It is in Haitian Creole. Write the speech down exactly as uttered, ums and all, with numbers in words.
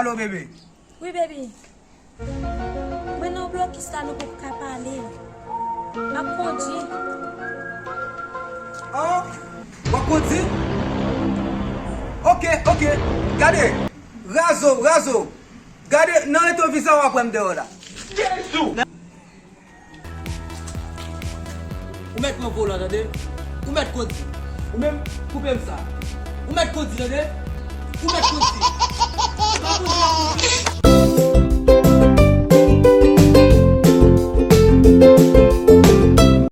Alo, bebe. Wi, baby. Mwen nan blokis la, nou poko ka pale. M ap kondui. An? W ap kondui? Oke, oke. Gade. Razo, razo. Gade, nan retwoviza w ap wè m deyò la. Jezi! Ou mèt pran volan, tande? Ou mèt kondui. Ou menm, koupe m sa. Ou mèt kondui, tande? Ou mèt kondui. Ou pa kondui, ou pa kondui.